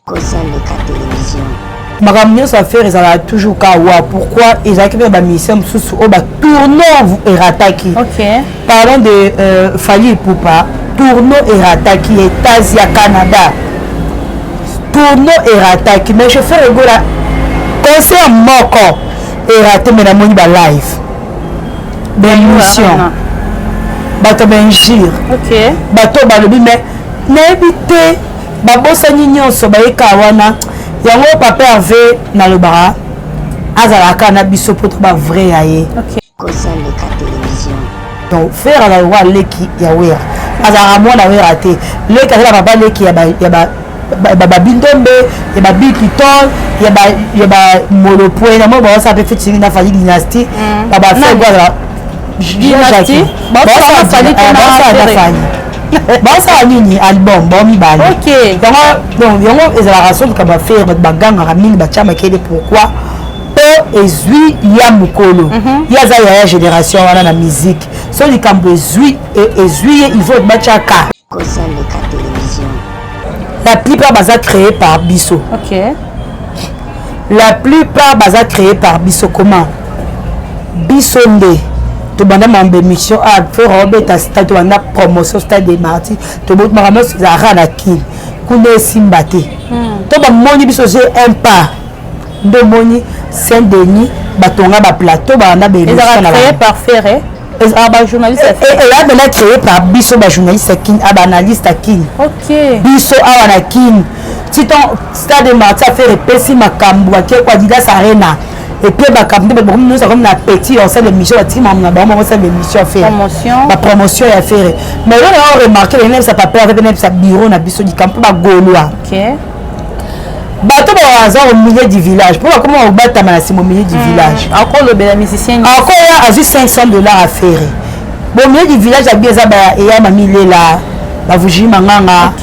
Kosa leka television. Makambo nyonso ya Ferre ezalaka toujours ka wa pourquoi ezalaki mpe na bamusicien mosusu oyo batourno erataki. Parlons de Fally Ipupa, tourno erataki États ya Canada, tourno erataki. Mais je Ferre Gola, concert moko erate, mais namoni balive, baémission, bato bainjure, bato balobi, mais nayebi te, babosani nyonso bayeka wana. Yango papa Herve nalobaka azalaka na biso mpo to bavrai ya ye. Kosa leka television. Donc Ferre azalaka lokola leki ya Wera, azalaka mwana Wera te, leki azala papa leki ya babindombe, ya babikiton, ya bamolopwe na moi baosala mpe featuring na Fally Dynastie, babaFerre azala baosala na Fally, baosala nini, album bao mibale. Yango donc yango ezalaka soki ka baFerre, bato bagangaka mingi, batya makele. Pourquoi? Mpo ezwi ya mokolo, ye aza yaya génération wana na musique. So likambo ezwi, ezwi ye, il faut batyaka. Kosa leka television. La plupart baza créé par biso. La plupart baza créé par biso. Comment? Biso nde tobanda mambo émission a Ferre obeta stade, tobanda promotion stade de Martyr, makambo nyonso ezalaka na Kini kuna, esimba te. To bamoni biso ozwi un pas nde omoni Saint Denis batonga baplateau, babanda baémission. Par Ferre, bajournaliste. Eya mpena créé par biso bajournaliste ya Kini, baanalyste ya Kini. Biso awa na Kini, titon stade de Martyr, affaire epesi makambo, ake ko Adidas Arena epie makambo nde bakomi nyonso akomi na petit, osala émission, batiki makambo na bango, bango osala émission affaire. Promotion. Bapromotion ya affaire. Mais oyo na remarque, ndenge nayebisa papa mpe nayebisa bureau na biso, likambo mpo bagaulois, bato baza au milieu du village, mpo bakoma kobatama na nsima au milieu du village. Akolobela musicien. Akoya azwi 500 $ affaire bon milieu du village abi eza eya mamilela, bavuji manganga,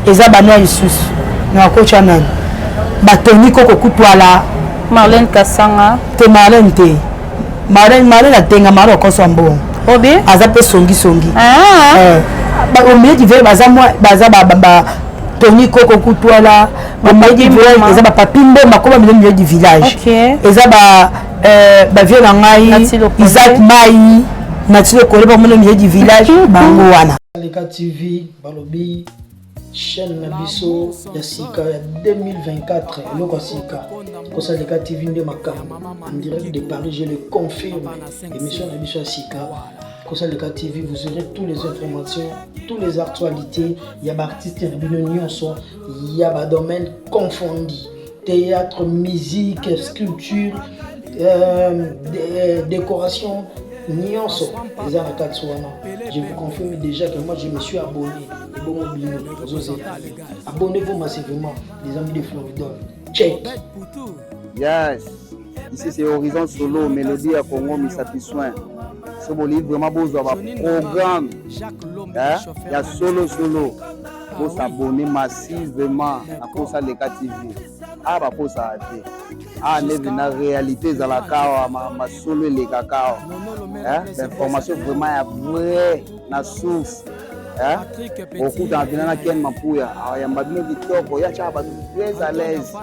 eza bano ya lisusu na bakotya nani, batoni koko kutwala. Marlène Kasanga. Te, Marlène te, Marlène, Marlène atenga, Marlène akoswa mbongo. Obi. Aza mpe songisongi. Ah. Au milieu du village baza mwa baza ba toni koko kutwala, au milieu du village eza bapapi mbomba, koma milieu du village. Eza ba bavieux na ngai. Nati Lokole. Isaac Mai, Nati Lokole, bamona milieu du village bango wana. Leka TV, balobi chaîne na biso ya sika ya 2024, eloko ya sika, Kosaleka TV nde makambo, en direct de Paris, je le confirme. Émission na biso ya sika, Kosaleka TV, vous aurez toutes les informations, toutes les actualités ya baartiste na bino nyonso ya badomaine confondi, théâtre, musique, sculpture, décoration, nyonso eza na kati wana. Je vous confirme déjà que moi, je me suis abonné. Ebongo bino ozozela? Abonnez-vous massivement, les amis de Floridol, check. Yes, ici c'est Horizon Solo, Mélodie ya Congo, Misapi Soin. So bolingi vraiment bozwa baprogramme ya solo solo, bosabonner massivement na Kosa Leka TV. Awa bakosaka te, awa nde na réalité ezalaka awa, masolo elekaka awa, bainformation vraiment ya vrai na source. Okutana mpena na Ken Mapuya, ayamba bino kitoko, ya tiaka bato très à l'aise,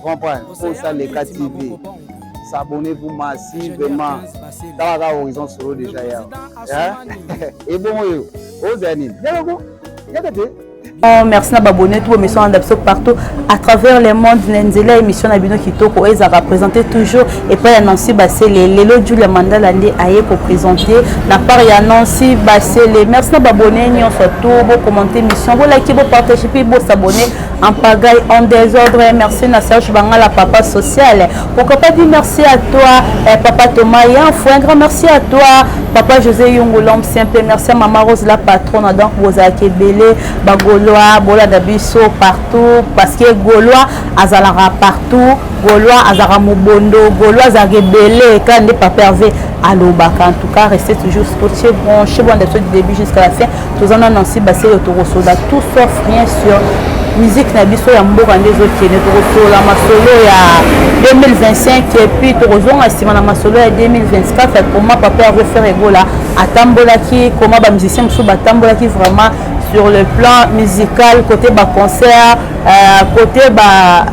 comprendre. Kosa Leka TV, s'abonnez-vous massivement. Tala kaka Horizon Solo déjà yawa ebongo oyo ozala nini yakako yaka te. Oh, merci na babone tout émission na biso partout à travers le monde na nzela émission na bino kitoko oyo ezalaka présenté toujours epai ya Nancy Basele. Lelo Julia Mandala nde aye koprésente na part ya Nancy Basele. Merci na babone nyonso tout, bocommenter émission, bolike, bopartage mpe bosabonner en pagaille, en désordre. Merci na Serge Bangala, papa social. Pourquoi pas dire merci à toi, eh, papa Thomas Yanfou. Un grand merci à toi, papa José Yungu, l'homme simple. Merci à maman Rose, la patronne. Donc bozalaki ebele, bagaulois, bolanda biso partout, parce que gaulois azalaka partout, gaulois azalaka mobondo, gaulois azalaka ebele kaka nde papa Hervé alobaka. En tout cas, restez toujours scotché, branché, bon biso du début jusqu'à la fin. Toza na Nancy Basele, tokosoda tout sauf rien sur Musique na biso ya mboka nde ezokende. Tokosolola masolo ya 2025 et puis tokozonga nsima na masolo ya 2024, comment papa Hervé Ferre Gola atambolaki, comment bamusicien mosusu batambolaki vraiment sur le plan musical, côté baconcert, côté ba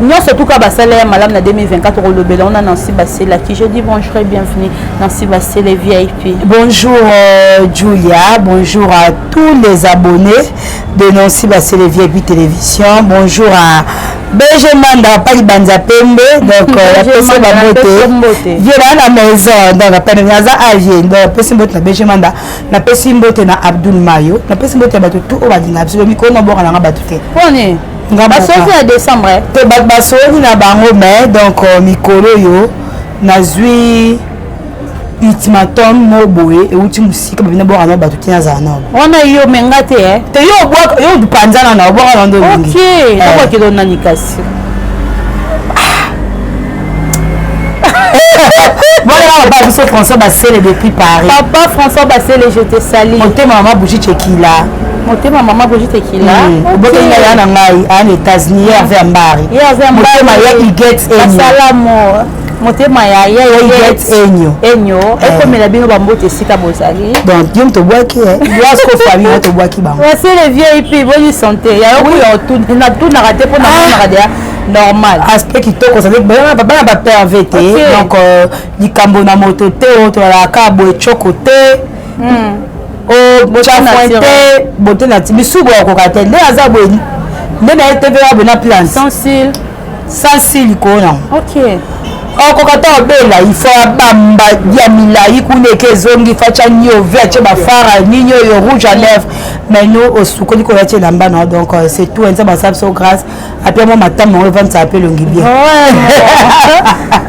nyonso tuka basala ya malamu na 2024. Kolobela wana Nancy Baselaki. Je dis bonjour et bienvenue, Nancy Basele VIP. Bonjour Julia, bonjour à tous les abonnés de Nancy Basele VIP Télévision. Bonjour à BG Manda Pali Banza Pembe, donc apesi bambote vie na maison, donc apene aza avie. Donc apesi mbote na BG Manda, napesi mbote na Abdul Mayo, napesi mbote ya bato tu oyo balinga biso. Mikolo naboka nanga bato te. Poni basoki ya décembre? Te, bato basoli na bango, mais donc mikolo oyo nazwi ultimatum mo boye euti mosika, babina bwaka na bato te, nazala nao. Wana yo menga te? Te, yo obwaka, yo panzana na obwaka na ndo olingi. Ok, nabwakelo nani kasi? Voilà, papa biso François Basele depuis Paris. Papa François Basele, je te salue. Motema mama Brigitte Ekila. Motema mama Brigitte Ekila. Oboteli ngai ya na ngai aya na États-Unis, ye Hervé Ambari. Ye Hervé. Motema ya Iget Enyo. Basalamo motema ya ya Iget Enyo. Enyo ekomela bino bambote esika bozali. Donc yo moto obwaki yoasko famille yo tobwaki bango. Basele VIP, boni santé ya yo? Kuya natunaka te mpo namonaka deya normal. Aspect kitoko, c'est bana baperve te. Donc likambo na moto te, oyo tozalaka boye tioko te, chafouin te, beauté na ti misuku akoka te nde aza boye nde na ye te mpe boye na plante. Sans cils. Sans cils likolo nango. Okoka te obela, il faut abamba ya milai kuna eke ezongi fatya niove, atie bafara nini oyo, rouge à lèvre. Mais nous osukoli koya tie elamba na. Donc c'est tout. Nzambe asala biso grâce, apia mwa matama oyo evandisaka mpe elongi bien.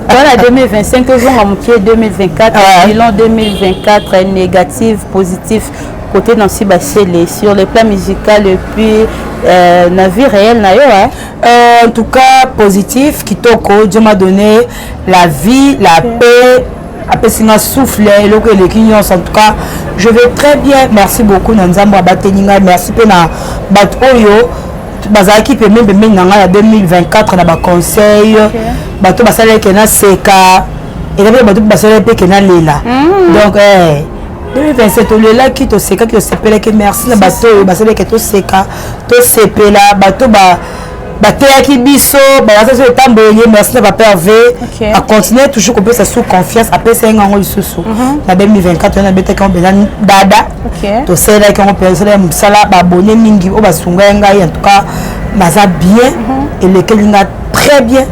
Voilà, 2025, tozonga mokie 2024. Bilan 2024, négatif, positif, côté Nancy Basele, sur le plan musical et puis na vie réelle na yo, hein? En tout cas positif, kitoko. Dieu m'a donné la vie, la paix, apesi nga souffle, eloko eleki nyonso. En tout cas je vais très bien, merci beaucoup na Nzambe abateli ngai. Merci mpe na bato oyo bazalaki pembeni pembeni na ngai na 2024 na baconseil, bato basalaki naseka, eza mpe bato basalaki mpe ke nalela. Donc 2027 tolelaki, tosekaki, tosepelaki. Merci na bato oyo basalaki toseka, tosepela, bato bateyaki biso, balasa biso etamboleli. Merci na papa Hervé, acontinue toujours kopesa sous confiance, apesa ye ngango lisusu na 2024 wana. Nabetaki yango mpenza dada, tosalelaki yango mpenza, tosalelaki mosala babone mingi oyo basunga ye ngai. En tout cas naza bien, elekeli nga très bien.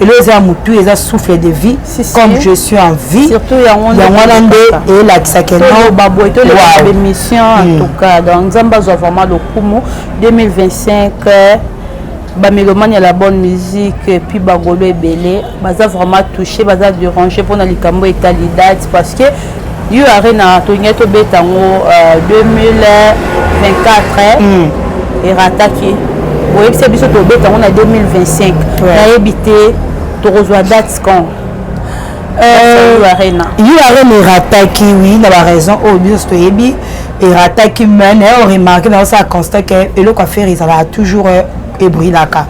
Eloko eza ya motu eza souffle de vie. Comme je suis en vie, yango wana nde eyelakisaka. Baboye toleka bémission. En tout cas, donc Nzambe azwa vraiment lokumu. 2025, bamélomane ya la bonne musique et puis bagolo ebele baza vraiment touché, baza dérangé mpona likambo etali date, parce que yo Arena tolingai tobeta yango 2024, erataki. Boyebisa biso tobeta yango na 2025. Nayebi te tokozwa date quand. Arena, yo Arena erataki, oui, na baraison oyo biso toyebi erataki. Mais naye oremarquer, na osala constat ke eloko affaire ezalaka toujours ebrilaka,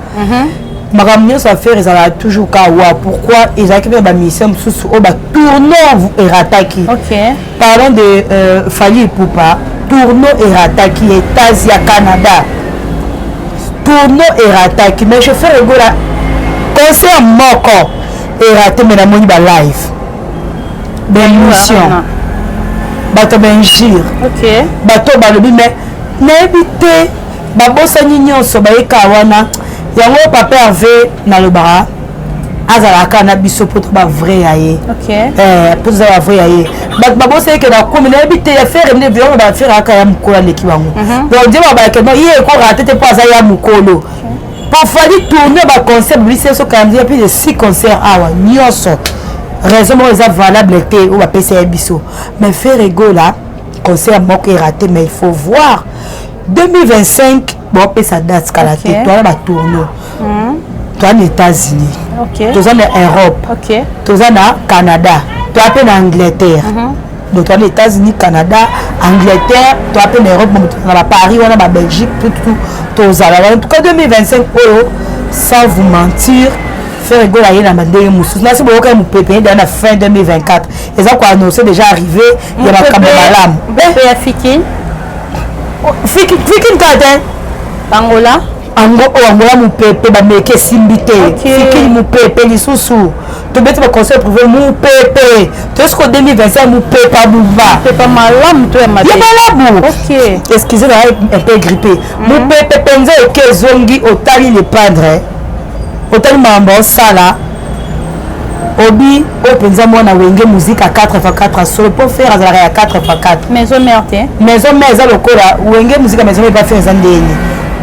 makambo nyonso affaire ezalaka toujours ka wa. Pourquoi ezalaki mpe na bamusicien mosusu oyo batournoi erataki? Parlons de Fally Ipupa, tournoi erataki États ya Canada, tournoi erataki. Mais je Ferre Gola, concert moko eraté, mais namoni balive, baémission, bato bainjure, bato balobi, mais nayebi te, babosani nyonso bayeka wana. Yango papa Hervé nalobaka azalaka na biso mpo to bavrai ya ye, mpo toza bavrai ya ye. Bato babosani ke nakomi, nayebi te ya Ferre nde biloko baFerre aka ya mokolo aleki bango. Donc die babalake non, ye ekorate te mpo aza ya mokolo. Po Fally tourne baconcert bibisi so calendrier, plus de 6 concert awa nyonso, raison moko eza valable te oyo bapesa ye biso. Mais Ferre Gola, concert moko eraté, mais il faut voir 2025 baopesa date kala te. Toza batourno, toza na États-Unis, toza na Europe, toza na Canada, toza mpe na Angleterre. Donc toza na États-Unis, Canada, Angleterre, toza mpe na Europe, na baParis wana, baBelgique, tout tout. Tozala wana. En tout cas, 2025 oyo, sans vous mentir, Ferre Gola aye na bandenge mosusu. Nasi boyokaki mopepe ye na fin 2024, eza koannonce déjà arrivé ya makambo malamu. Mopepe ya Fikin. Fikin kaka te. Angola. Ango oyo, Angola, mopepe bameki esimbi te. Fikini mopepe lisusu, tobeti baconcert privé, mopepe toyesiko 2025, mopepe abuba. Mopepe malamu to ya mabe? Ya malamu. Excusez, na un peu grippé. Mopepe mpenza eke ezongi. Otali Le Padre, otali makambo osala obi oyo mpenza mwana Wenge Musica 4 x 4 solo, mpo Ferre azalaka ya 4 x 4. Maison Mère te. Maison Mère eza lokola Wenge Musica Maison Mère epa Ferre eza ndeni.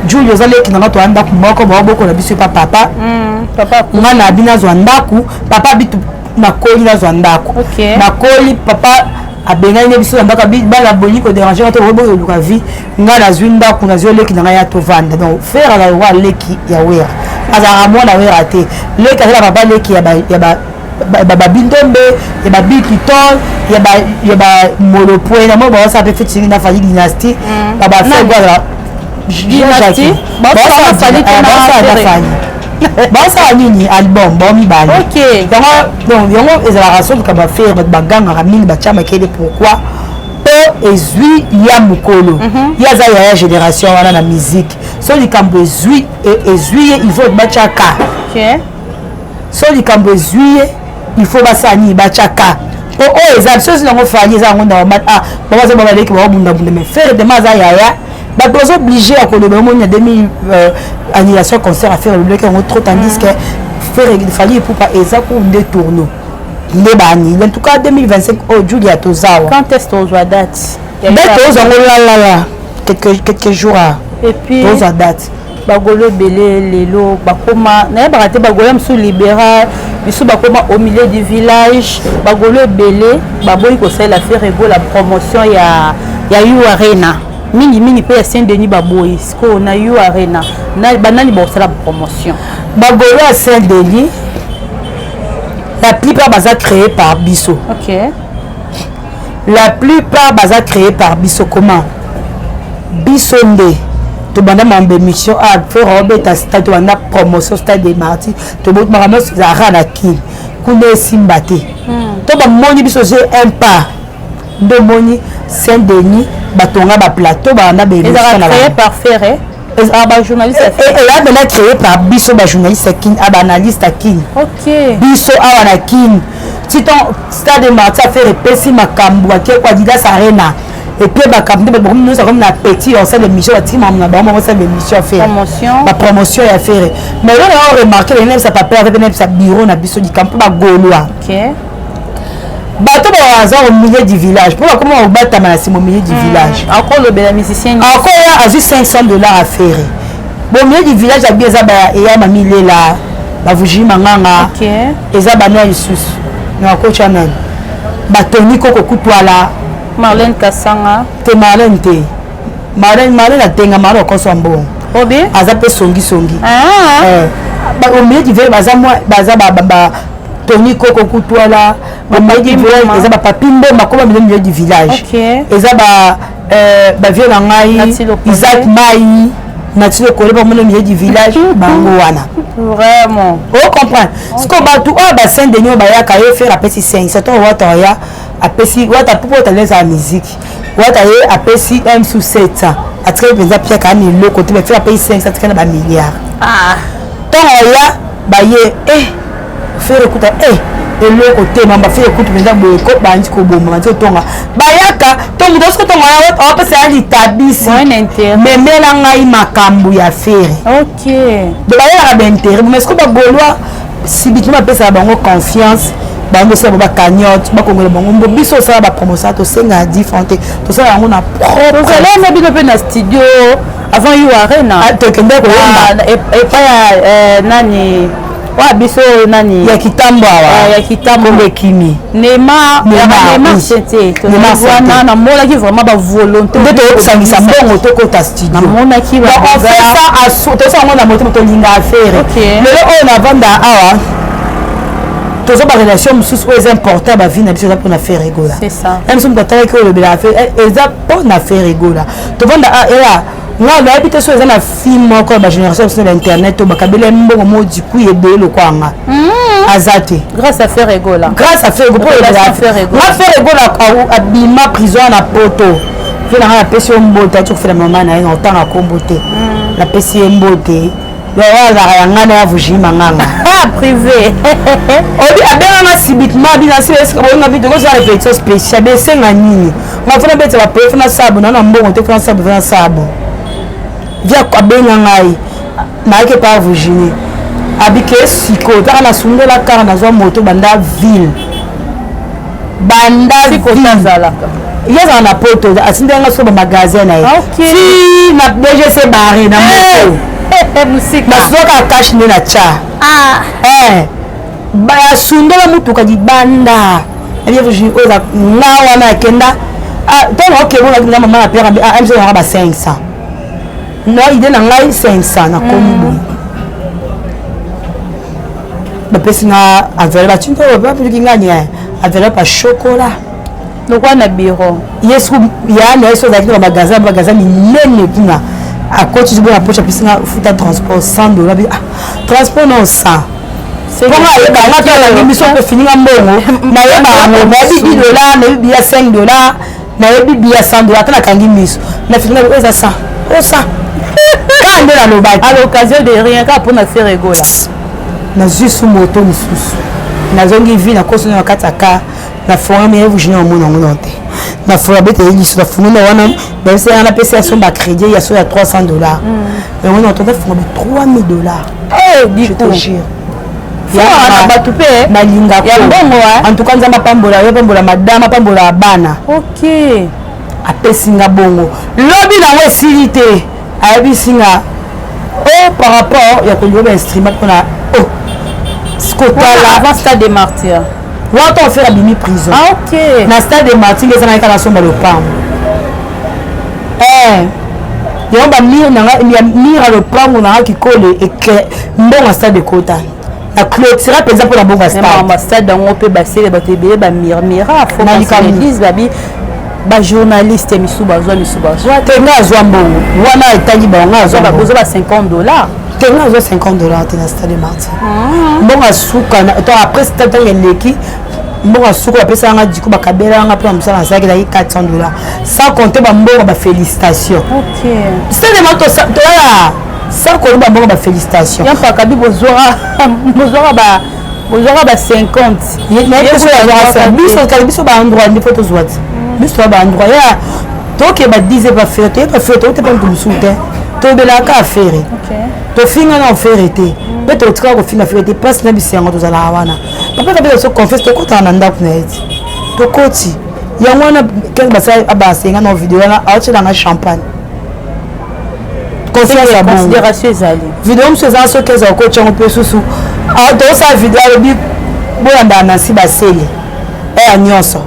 Julie, oza leki nanga, toya ndako moko, baobokola biso epa papa. Papa. Nga na abi nazwa ndako, papa abi nakoli nazwa ndako. Nakoli, papa abengani ne biso na ndako, abi bana boni kodéranger nga to boyoluka vie. Nga nazwi ndako, nazwi oleki na ngai ya tovanda. Donc Ferre azala lokwa leki ya Wera, azalaka mwana Wera te, leki azala papa, leki ya babindombe, ya babikiton, ya bamolopwe na mo baosala mpe featuring na Fally, Dynastie, babaFerre azala. Dynastie? Baosala Fally te na baosala Ferre. Fally baosala nini, album bao mibale. Yango, donc yango ezalaka soki baFerre, bato bagangaka mingi, batya makele. Pourquoi? Mpo ezwi ya mokolo, ye aza yaya génération wana na musique. So likambo ezwi ezwi ye, il faut batya ka. So likambo ezwi ye, il faut basala nini? Batya ka. Mpo oyo eza biso ezi nango, Fally eza yango normal. Ah, bango baza babaleki, baobundabunda, mais Ferre dema aza yaya, bato baza obligé ya koloba. Omoni na 2000 annulation concert affaire olobaki yango trop, tandis que Ferre, Fally Ipupa eza ku nde tourneau nde baanile. En tout cas, 2025 oyo, Julia, tozawa. Quand est-ce tozwa date? Date ozwango lalala quelques jours à Et puis tozwa date. Bagolo ebele lelo bakoma, nayebaka te, bagolo mosusu libéral, biso bakoma au milieu du village. Bagolo ebele baboyi kosalela Ferre Gola promotion ya U Arena, mingimingi mpe ya Saint Denis baboyi. Sikoyo na U Arena, banani bakosala promotion? Bagolo ya Saint Denis, la plupart baza créé par biso. La plupart baza créé par biso. Comment? Biso nde tobanda mambo émission a Ferre obeta stade, tobanda promotion Stade des Martyrs, makambo nyonso ezalaka na Kini kuna, esimba te. To bamoni biso ozwi un pas nde omoni Saint Denis batonga baplateau, babanda baémission. Créé par Ferre, ezalaka bajournaliste? Eza bena créé par biso bajournaliste ya Kini, baanalyste ya Kini. Biso awa na Kini, titon Stade des Martyrs, affaire epesi makambo, ake ko Adidas Arena et puis makambo nde bato bakomi nyonso akomi na appétit, osala émission, batiki makambo na bango, bango osala émission affaire. Promotion. Bapromotion ya affaire. Mais eloko na remarqué, ndenge nayebisa papa mpe nayebisa bureau na biso, likambo mpo bagaulois, bato baza au milieu du village, mpo bakoma kobatama na nsima au milieu du village. Akolobela musicien. Akoya, azwi 500 $ affaire. Bon, milieu du village abi eza eya mamilela, bavuji manganga, eza bana lisusu na bakotya nani, batoni koko kutwala. Marlène Kasanga. Te, Marlène te. Marlène, Marlène atenga, Marlène akoswa mbongo. Obi. Aza mpe songisongi. Au milieu du village baza mwa, baza ba toni koko kutwala. Au milieu du village eza bapapi mboma, koma milieu du village. Eza ba bavieux na ngai, Isaac Mai, Nati Lokole, bamona milieu du village bango wana. Vraiment. Ocomprendre siko bato oyo ba Saint Denis oyo bayaka ye, Ferre apesi 500 to wata oya apesi wata mpo otala ezala miziki wata, ye apesi m su 700, atikali mpenza piaka ani eloko te. Ferre apesi 500, atikali na bamilliard. Ntongo oya baye Ferre ekuta eloko te, mamba Ferre ekutu mpenza boye ko bandi koboma, bandi kotonga, bayaka to moto soki otonga awapesa ya litabisi, memela ngai makambo ya Ferre. Donc bayelaka baintérêt, mais siko bagaulois subitement bapesaka bango confiance, bango osala bango bacagnotte, bakongola bango mbo. Biso osala bapromotion, tosengaka 10 franc te, tosala yango na propre. Tozala bino mpe na studio avant U Arena. Tokende koyemba. Epai ya nani oyo biso nani? Ya Kitambo awa. Ya Kitambo. Kombo ekimi. Nema te, wana namonaki vraiment bavolonté. Nde toyokosangisa mbongo, tokota studio. Namonaki. On fait ça, tosala yango na motema, tolinga affaire. Lelo oyo navanda awa, toza barelation mosusu oyo eza important, bavie na biso eza mpona Ferre Gola. Biso moto atalaki oyo olobela affaire, eza mpona Ferre Gola. Tovanda eya. Nga nayebi te so eza na fille moko ya bagénération biso na internet oyo bakabela mbongo mo dikui ebele lokola nga. Aza te. Grâce à Ferre Gola. Grâce à Ferre Gola. Nga Ferre Gola abima prison na poto. Mpe na nga napesi yo mbote, ati kofela mama na ye na otanga kombo te. Napesi ye mbote. Oyo azalaka ya ngai na ya Vujili Manganga. Privé. Obi abenganga subitement bina si esika boyinga bi tokozala répétition spéciale besenga nini nga fona betela po fona sabo na na mbongo te fona sabo fona sabo via abenga ngai nayaki epa Virginie abike sikoyo taka nasundola kaka nazwa moto banda ville banda ville ye azala na poto atindeli nga soko bamagasin na ye ti na DGC bare na moto nazwaka cash nde na tya basundola motuka libanda. Oyo nga wana akenda ntango okende na mama na pere mc nanga ba 500 no ide na ngai 500 nakomi boye bapesi nga enveloppe batindi oyo bapeliki ngani enveloppe ya chocolat. Lokwa na bureau. Ye soki ya na ye so azalaki na bamagasin, bamagasin minene kuna, akoti bo na poche, apesi nga futa transport 100 $. Bi ah, transport no 100 mponga ayeba nga to alangi biso mpe fininga mbongo nayeba yango, nayebi 10 $, nayebi biya 5 $, nayebi biya 100 $, ata nakangi miso na fininga oyo eza 100 oyo 100 kaka nde nalobaki. À l'occasion de rien, kaka mpona Ferre Gola. Nazwi su moto mosusu, nazongi vi, nakosi na kati ya car, na fonga me Virginie omona yango nano te, na fonga bete liso na funga na wana bayebisa nga napesi ya somba crédit ya so ya 300 $, yango na tonta funga ba 3000 $. Je te jure. Na bato mpe. Nalingaka ya mbongo. En tout cas Nzambe apambola yo, apambola madame, apambola bana. Apesi nga bongo, lobi nango esili te, ayebisi nga o par rapport ya kolinga bainstrument mpona o kotala avant Stade de Martyr. Wana Ferre abimi prison. Ah, ok. Na Stade de Martyr nde ezangaki kaka nasomba lopango. Yango bamire nanga ya mire ya lopango nanga kikole mbongo ya stade ekota na clôture mpenza mpona mbongo ya stade. Stade yango mpe basele bato ebele bamirmira fo babi bajournaliste misu bazwa, misu bazwa. Te, nga azwa mbongo wana etangi bango, nga azwa. Bozwa ba 50 $. Te, nga azwa 50 $ te na Stade Martyr. Mbongo asuka to après stade, ntango eleki mbongo asuka bapesaka nga diku, bakabelaka nga mpona mosala nasalaki, ezalaki 400 $, sans compter bambongo bafélicitation. Stade Martyr toyala sans compter bambongo bafélicitation. Ya mpaka bi bozwaka ba 50. Biso kali biso baendroit nde fo tozwa ti biso toya baendroit ya tokeba 10 pa Ferre, toyeba Ferre, toyote mpa moto mosusu te, tobelaka affaire, tofinga na Ferre te mpe totikaka kofinga Ferre te. Place na biso yango tozalaka wana, papa kapesa biso confiance, tokotaka na ndako na ye ti tokoti yango wana kese basala basenga na video wana aotielanga champagne, confiance ya bongo. Considération ezali. Video mosusu eza soki eza okoti yango mpe susu tozosala video, alobi boyambaka Nansi Basele eya nyonso,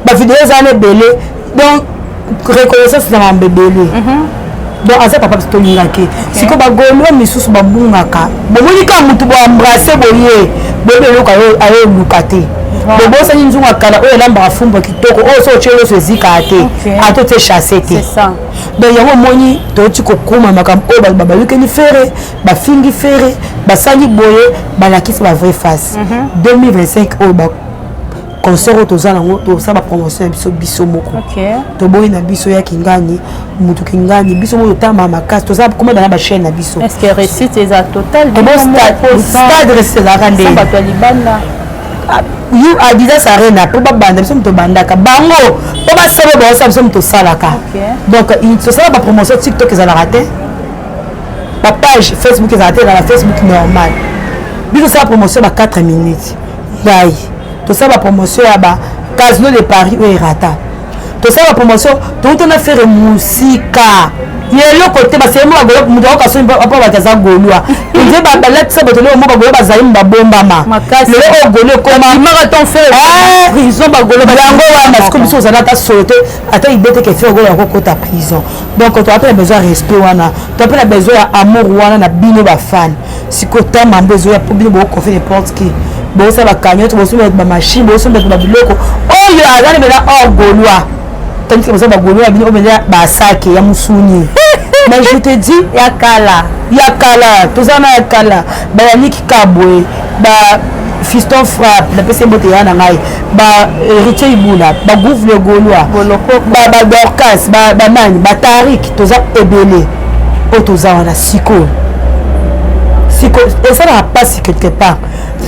bavideo eza wana ebele. Donc reconnaissance na mambo ebele. Donc aza papa biso tolingaki. Sikoyo bagaulois misusu babungaka, bomoni kaka motu boembrasse boye, boyebi eloko ayeluka te, bobosani nzungu ya kala oyo elambaka fumbu kitoko, oyo so otie nyonso ezikaka te, ata otie chasse te. Donc yango omoni toyoti kokóma makambo oyo bato babalukeli Ferre, bafingi Ferre, basali boye, balakisi ba vraie face. 2025 oyo concert oyo toza nango, tosala bapromotion ya biso biso moko, toboyi na biso ya kingani mutu kingani, biso moko totambaka makasi, toza koma na bachaîne na biso. Est-ce que réussite eza totale? Stade réussite ezalaka nde bato ya libanda. Yu Adidas Arena mpo babanda, biso moto tobandaka bango mpo basala, baosala, biso moto tosalaka. Donc tosala bapromotion, TikTok ezalaka te, bapage Facebook ezalaka te, ezala Facebook normal. Biso tosala promotion ba 4 minutes ngai, tosala bapromotion ya ba Casino de Paris oyo erata, tosala bapromotion, touta na Ferre mosika ya eloko te, basemi bagolo, moto akoka soni mpo bato aza gaulois nde balatisa bato lelo mo bagolo bazali babombama, lelo oyo golo ekomamaka prison, bagolo yango wana. Siko biso ozali ata solo te, ata ide te ke Ferre golo akokota prison. Donc toza mpe na besoin ya respect wana, toza mpe na besoin ya amour wana na bino bafan. Sikoyo ta mambo ezoya mpo bino bokoconfie n'importe qui, bosala bacagnotte, bosomba bamachine, bosomba babiloko oyo aza na mena or gaulois, tandis que boza bagaulois na bino oyo mpenza basake ya mosuni. Mais je te dis, ya kala, ya kala, toza na ya kala, bayaniki kabwe, ba fiston frappe, napesi mbote ya na ngai, ba Héritier Ibula, ba Gouve le Gaulois, ba Dorcas, banani, ba Tarik, toza ebele oyo toza wana sikoyo. Sikoyo esalaka mpasi quelque part,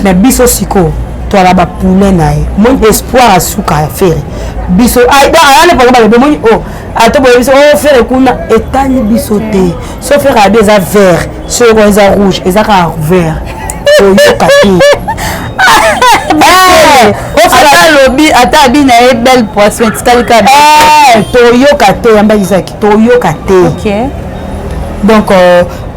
mais biso sikoyo toala bapoulain na ye, moni espoir asuka ya Ferre. Biso ayale bango balobi, moni o ata boye biso o Ferre kuna etali biso te. So Ferre abi eza vert, soki eza rouge, eza kaka vert, oyoka te. Ata alobi, ata abi na ye belle poisson, etikali kaka. Toyoka te, yamba Isaki, toyoka te. Donc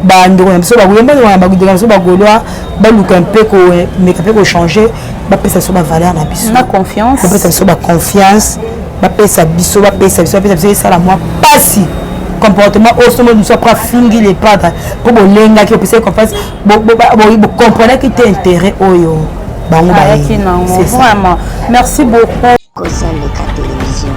bandeko na biso bakoyamba, bandeko na biso bagaulois baluka mpe komeka mpe kochanger, bapesa biso bavaleur na biso. Na confiance. Bapesa biso baconfiance, bapesa biso, bapesa biso, bapesa biso. Esala mwa pasi comportement oyo somo biso après afingi le padre mpo bolengaki, opesaki confiance, bocomprenaki te intérêt oyo bango. Bayaki nango. Vraiment, merci beaucoup. Kosaleka Télévision.